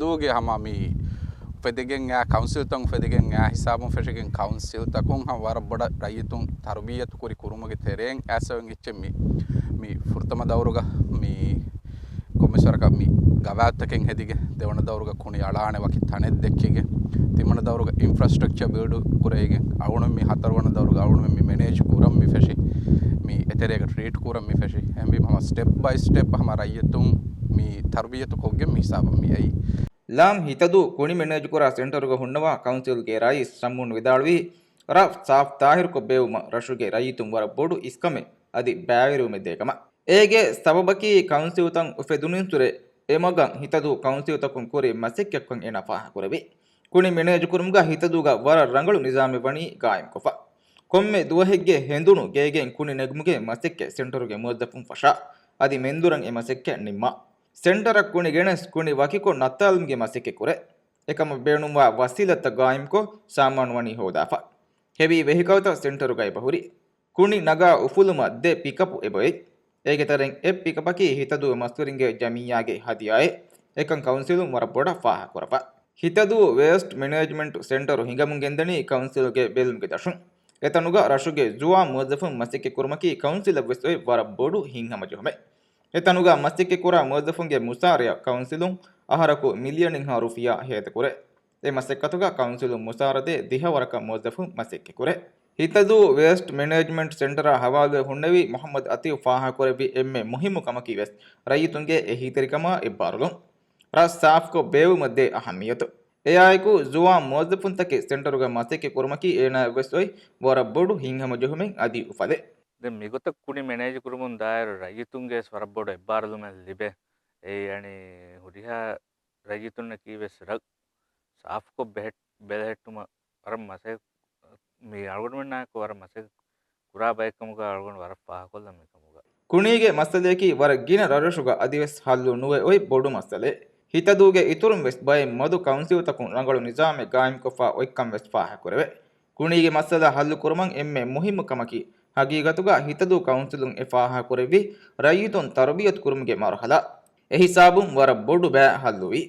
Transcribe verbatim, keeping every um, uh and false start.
ދޫގެ ހަމަ މި އުފެދިގެން އާ ކައުންސިލްތައް އުފެދިގެން އާ ހިސާބުން ފެށިގެން ކައުންސިލްތަކުން ހަމަ ވަރަށް ބޮޑަށް ރައްޔިތުން ތަރުބިއްޔަތު ކުރި ކުރުމުގެ ތެރެއިން އައިސް އޮތް އެއްޗެއް މި، މި ފުރަތަމަ ދައުރުގަ މި ކޮންމެސް ވަރަކަށް މި ގަވާއިދުތަކެއް ހެދިގެން، ދެވަނަ ދައުރުގަ ކުނި އަޅާނެ ވަކި ތަނެއް ދެއްކިގެން، ތިންވަނަ ދައުރުގަ އިންފްރާސްޓްރަކްޗަރ ބިލްޑް ކުރެވިގެން، އަޅުގަނޑު މި ހަތަރުވަނަ ދައުރުގަ އަޅުގަނޑު މި މެނޭޖް ކުރަން މި ފެށި، މި އެތެރޭގަ ޓްރީޓް ކުރަން މި ފެށި. އެހެންވީމަ ހަމަ ސްޓެޕް ބައި ސްޓެޕް ހަމަ ރައްޔިތުން މި ތަރުބިއްޔަތު ކޮށްގެން މި ހިސާބަށް މި އައީ. ލާމް ހިތަދޫ ކުނި މެނޭޖުކުރާ ސެންޓަރުގަ ހުންނަވާ ކައުންސިލްގެ ރައީސް ޝަމްއުން ވިދާޅުވީ، ރަށް ސާފް ތާހިރުކޮށް ބޭއްވުމަށް ރަށުގެ ރައްޔިތުން ވަރަށް ބޮޑު އިސްކަމެއް އަދި ބައިވެރިވުމެއް ދޭކަމަށް. އޭގެ ސަބަބަކީ ކައުންސިލްތައް އުފެދުނުއިންސުރެ އެމަގަށް ހިތަދޫ ކައުންސިލްތަކުން ކުރި މަސައްކަތްކަން އޭނާ ފާހަގަކުރެއްވި. ކުނި މެނޭޖުކުރުމުގަ ހިތަދޫގަ ވަރަށް ރަނގަޅު ނިޒާމެއް ވަނީ ގާއިމްކޮށްފަ. ކޮންމެ ދުވަހެއްގެ ހެނދުނު ގޭގެން ކުނި ނެގުމުގެ މަސައްކަތް ސެންޓަރުގެ މުވައްޒަފުން ފަށާ، އަދި މެންދުރަށް އެ މަސައްކަތް ނިންމާ. ސެންޓަރަށް ކުނި ގެނެސް ކުނި ވަކިކޮށް ނައްތާލުމުގެ މަސައްކަތް ކުރޭ. އެކަމަށް ބޭނުންވާ ވަސީލަތްތައް ގާއިމްކޮށް، ސާމާނު ވަނީ ހޯދާފަ. ހެވީ ވެހިކަލްތައް ސެންޓަރުގައި ބަހުރި. ކުނި ނަގާ އުފުލުމަށް ދެ ޕިކަޕު އެބައޮތް. އޭގެ ތެރެއިން އެއް ޕިކަޕަކީ ހިތަދޫ މަސްވެރިންގެ ޖަމިއްޔާގެ ހަދިޔާއެއް. އެކަން ކައުންސިލުން ވަރަށް ބޮޑަށް ފާހަގަކުރައްވާ. ހިތަދޫ ވޭސްޓް މެނޭޖްމަންޓް ސެންޓަރު ހިނގަމުން ގެންދަނީ ކައުންސިލްގެ ބެލުމުގެ ދަށުން. އެތަނުގަ ރަށުގެ ޒުވާން މުވައްޒަފުން މަސައްކަތް ކުރުމަކީ ކައުންސިލަށް ވެސް އޮތް ވަރަށް ބޮޑު ހިތްހަމަޖެހުމެއް. އެތަނުގަ މަސައްކަތްކުރާ މުވައްޒަފުންގެ މުސާރަޔަށް ކައުންސިލުން އަހަރަކު މިލިއަނެއްހާ ރުފިޔާ ހޭދަކުރޭ. އެ މަސައްކަތުގަ ކައުންސިލުން މުސާރަ ދޭ ދިހަ ވަރަކަށް މުވައްޒަފުން މަސައްކަތްކުރޭ. ހިތަދޫ ވޭސްޓް މެނޭޖްމަންޓް ސެންޓަރާ ހަވާލުވެ ހުންނެވި މުޙައްމަދު އަތީފް ފާހަގަކުރެއްވި އެންމެ މުހިއްމު ކަމަކީ ވެސް ރައްޔިތުންގެ އެހީތެރިކަމާ އެއްބާރުލުން. ރަށް ސާފްކޮށް ބޭއްވުމަށް ދޭ އަހައްމިޔަތު. އެއާއެކު، ޒުވާން މުވައްޒަފުންތަކެއް ސެންޓަރުގަ މަސައްކަތް ކުރުމަކީ އޭނާއަށް ވެސް އޮތް ވަރަށް ބޮޑު ހިތްހަމަޖެހުމެއް އަދި އުފަލެއް. ދެން މިގޮތަށް ކުނި މެނޭޖު ކުރުމުން ދާއިރު ރައްޔިތުންގެ ވެސް ވަރަށް ބޮޑު އެއްބާރުލުމެއް ލިބޭ. އެއީ އަނި ހުރިހާ ރައްޔިތުންނަކީ ވެސް ރަށް ސާފުކޮށް ބެހެއް-، ބެލެހެއްޓުމަށް ވަރަށް މަސައް-، މި އަޅުގަނޑުމެންނާއެކު ވަރަށް މަސައް ކުރާ ބައެއް ކަމުގަ އަޅުގަނޑު ވަރަށް ފާހަގަކޮށްލަން މިކަމުގަ. ކުނީގެ މައްސަލަޔަކީ ވަރަށް ގިނަ ރަށްރަށުގަ އަދިވެސް ހައްލު ނުވެ އޮތް ބޮޑު މައްސަލައެއް. ހިތަދޫގެ އިތުރުން ވެސް ބައެއް މަދު ކައުންސިލްތަކުން ރަނގަޅު ނިޒާމެއް ގާއިމްކޮށްފަ އޮތްކަން ވެސް ފާހަގަކުރެވޭ. ކުނީގެ މައްސަލަ ހައްލުކުރުމަށް އެންމެ މުހިއްމު ކަމަކީ، ހަގީގަތުގަ ހިތަދޫ ކައުންސިލުން އެ ފާހަގަކުރެއްވި ރައްޔިތުން ތަރުބިޔަތު ކުރުމުގެ މަރުހަލާ. އެހިސާބުން ވަރަށް ބޮޑު ބައެއް ހައްލުވީ.